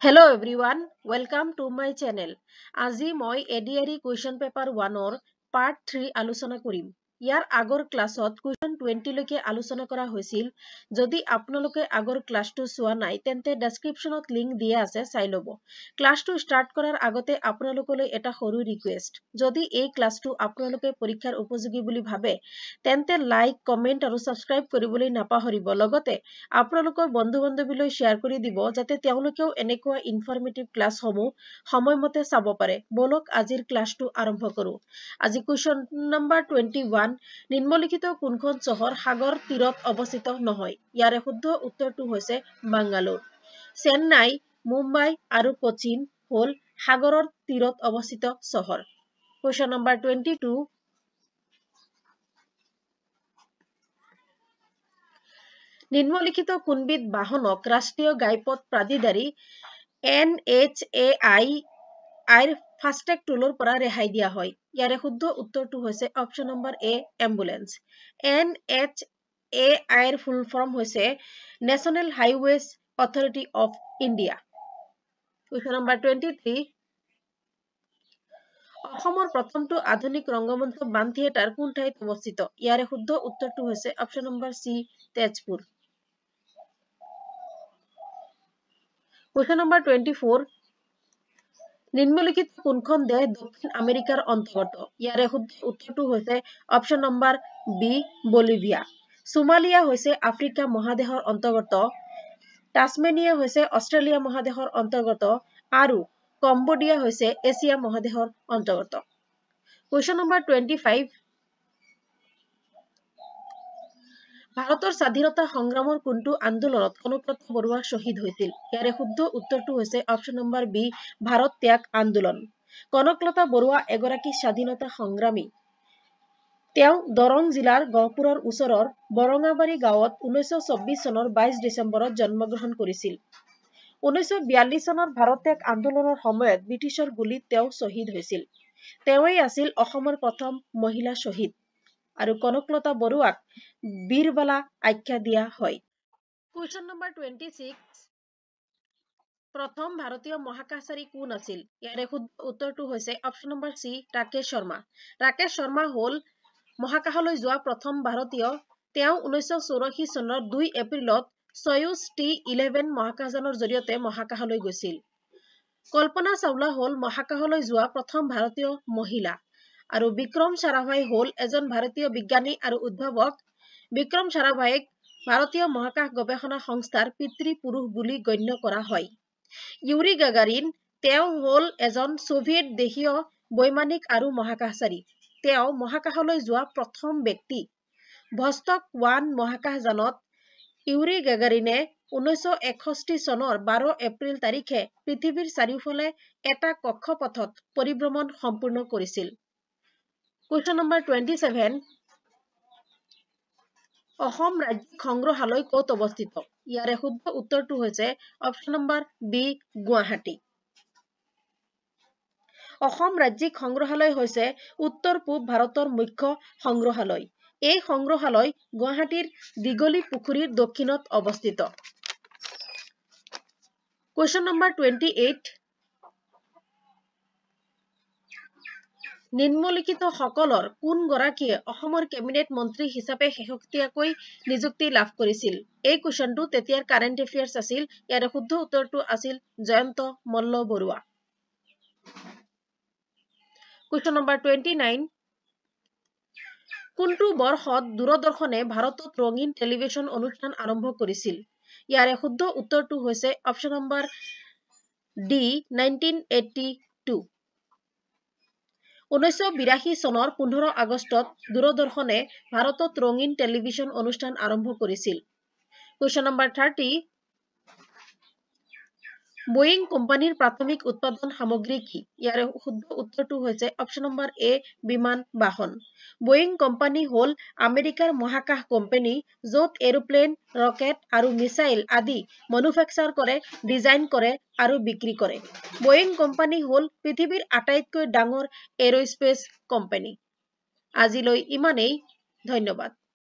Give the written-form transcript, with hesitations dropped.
Hello everyone, welcome to my channel. আজি মই ADRE question paper 1ৰ part 3 আলোচনা কৰিম। ইয়াৰ আগৰ ক্লাছত কুৱেশ্যন 20 লৈকে আলোচনা কৰা হৈছিল। যদি আপোনালোকে আগৰ ক্লাছটো চোৱা নাই তেন্তে ডেছক্ৰিপশ্যনত লিংক দিয়া আছে, চাই ল'ব। ক্লাছটো ষ্টাৰ্ট কৰাৰ আগতে আপোনালোকলৈ এটা সৰু ৰিকুৱেষ্ট, যদি এই ক্লাছটো আপোনালোকে পৰীক্ষাৰ উপযোগী বুলি ভাবে তেন্তে লাইক, কমেণ্ট আৰু ছাবস্ক্ৰাইব কৰিবলৈ নাপাহৰিব। লগতে আপোনালোকৰ বন্ধু বান্ধৱীলৈ শ্বেয়াৰ কৰি দিব যাতে তেওঁলোকেও এনেকুৱা ইনফৰমেটিভ ক্লাছসমূহ সময়মতে চাব পাৰে। ব'লক আজিৰ ক্লাছটো আৰম্ভ কৰোঁ। আজি কুৱেশ্যন নম্বৰ 21, নিম্নলিখিত কোনখন চহৰ সাগৰ তীৰত অৱস্থিত নহয়? ইয়াৰে শুদ্ধ উত্তৰটো হৈছে বাংগালোৰ। চেন্নাই, মুম্বাই আৰু কোচিন হ'ল সাগৰৰ তীৰত অৱস্থিত চহৰ। কুৱেশ্যন নম্বৰ 22, নিম্নলিখিত কোনবিধ বাহনক ৰাষ্ট্ৰীয় ঘাইপথ প্ৰাধিকাৰী NHAI আইৰ ফাষ্টেগ টোলৰ পৰা ৰেহাই দিয়া হয়? ইয়াৰে শুদ্ধ উত্তৰটো হৈছে অপশ্যন নম্বৰ এ, এম্বুলেন্স। NHAIৰ ফুল ফৰ্ম হৈছে national highways authority of India. Question number 23, অসমৰ প্ৰথমটো আধুনিক ৰংগমঞ্চ বান থিয়েটাৰ কোন ঠাইত অৱস্থিত? ইয়াৰে শুদ্ধ উত্তৰটো হৈছে option number C, Tezpur. Question number 24, নিম্নলিখিত কোনখন দেশ দক্ষিণ আমেৰিকাৰ অন্তৰ্গত? ইয়াৰে শুদ্ধ উত্তৰটো হৈছে option number B, Bolivia. Somalia হৈছে আফ্ৰিকা মহাদেশৰ অন্তৰ্গত, টাছমেনিয়া হৈছে অষ্ট্ৰেলিয়া মহাদেশৰ অন্তৰ্গত আৰু কম্বোডিয়া হৈছে এছিয়া মহাদেশৰ অন্তৰ্গত। কুৱেশ্যন নম্বৰ 25, ভাৰতৰ স্বাধীনতা সংগ্ৰামৰ কোনটো আন্দোলনত কনকলতা বৰুৱা শ্বহীদ হৈছিল? ইয়াৰে শুদ্ধ উত্তৰটো হৈছে অপশ্যন নম্বৰ বি, ভাৰত ত্যাগ আন্দোলন। কনকলতা বৰুৱা এগৰাকী স্বাধীনতা সংগ্ৰামী। তেওঁ দৰং জিলাৰ গহপুৰৰ ওচৰৰ বৰঙাবাৰী গাঁৱত 1924 চনৰ 22 ডিচেম্বৰত জন্মগ্ৰহণ কৰিছিল। 1942 চনৰ ভাৰত ত্যাগ আন্দোলনৰ সময়ত ব্ৰিটিছৰ গুলীত তেওঁ শ্বহীদ হৈছিল। তেওঁৱেই আছিল অসমৰ প্ৰথম মহিলা শ্বহীদ আৰু কনকলতা বৰুৱাক বীৰবালা আখ্যা দিয়া হয়। কুৱেশ্যন নম্বৰ 26, প্ৰথম ভাৰতীয় মহাকাশচাৰী কোন আছিল? ইয়াৰে শুদ্ধ উত্তৰটো হৈছে option number C, Rakesh Sharma. Rakesh Sharma হ'ল মহাকাশলৈ যোৱা প্ৰথম ভাৰতীয়। তেওঁ 1984 চনৰ 2 এপ্ৰিলত চয়ুজ T-11 মহাকাশযানৰ জৰিয়তে মহাকাশলৈ গৈছিল। কল্পনা চাওলা হ'ল মহাকাশলৈ যোৱা প্ৰথম ভাৰতীয় মহিলা আৰু বিক্ৰম সাৰাভাই হ'ল এজন ভাৰতীয় বিজ্ঞানী আৰু উদ্ভাৱক। বিক্ৰম সাৰাভাইক ভাৰতীয় মহাকাশ গৱেষণা সংস্থাৰ পিতৃপুৰুষ বুলি গণ্য কৰা হয়। ইউৰি গাগাৰিন তেওঁ হ'ল এজন ছোভিয়েট দেশীয় বৈমানিক আৰু মহাকাশচাৰী। তেওঁ মহাকাশলৈ যোৱা প্ৰথম ব্যক্তি। ভষ্টক 1 মহাকাশযানত ইউৰি গাগাৰিনে 1961 চনৰ 12 এপ্ৰিল তাৰিখে পৃথিৱীৰ চাৰিওফালে এটা কক্ষপথত পৰিভ্ৰমণ সম্পূৰ্ণ কৰিছিল। কুৱেশ্যন নম্বৰ 27, অসম ৰাজ্যিক সংগ্ৰহালয় ক'ত অৱস্থিত? ইয়াৰে শুদ্ধ উত্তৰটো হৈছে option number B, Guwahati. Assam ৰাজ্যিক সংগ্ৰহালয় হৈছে উত্তৰ পূব ভাৰতৰ মুখ্য সংগ্ৰহালয়। এই সংগ্ৰহালয় গুৱাহাটীৰ দীঘলী পুখুৰীৰ দক্ষিণত অৱস্থিত। কুৱেশ্যন নম্বৰ 28, নিম্নলিখিত সকলৰ কোনগৰাকীয়ে অসমৰ কেবিনেট মন্ত্ৰী হিচাপে শেহতীয়াকৈ নিযুক্তি লাভ কৰিছিল? এই কুৱেশ্যনটো তেতিয়াৰ কাৰেণ্ট এফেয়াৰ্ছ আছিল। ইয়াৰে শুদ্ধ উত্তৰটো আছিল জয়ন্ত মল্ল বৰুৱা। কুৱেশ্যন নম্বৰ 29, কোনটো বৰ্ষত দূৰদৰ্শনে ভাৰতত ৰঙীন টেলিভিছন অনুষ্ঠান আৰম্ভ কৰিছিল? ইয়াৰে শুদ্ধ উত্তৰটো হৈছে অপশ্যন নম্বৰ ডি, 1982। 1982 চনৰ 15 আগষ্টত দূৰদৰ্শনে ভাৰতত ৰঙীন টেলিভিছন অনুষ্ঠান আৰম্ভ কৰিছিল। কুৱেশ্যন নম্বৰ 30, বোয়িং কোম্পানীৰ প্ৰাথমিক উৎপাদন সামগ্ৰী কি? ইয়াৰে শুদ্ধ উত্তৰটো হৈছে অপশ্যন নম্বৰ এ, বিমান বাহন। বোয়িং কোম্পানী হ'ল আমেৰিকাৰ মহাকাশ কোম্পানী য'ত এৰোপ্লেন, ৰকেট আৰু মিছাইল আদি মেনুফেকচাৰ কৰে, ডিজাইন কৰে আৰু বিক্ৰী কৰে। বোয়িং কোম্পানী হ'ল পৃথিৱীৰ আটাইতকৈ ডাঙৰ এৰোস্পেচ কোম্পানী। আজিলৈ ইমানেই, ধন্যবাদ।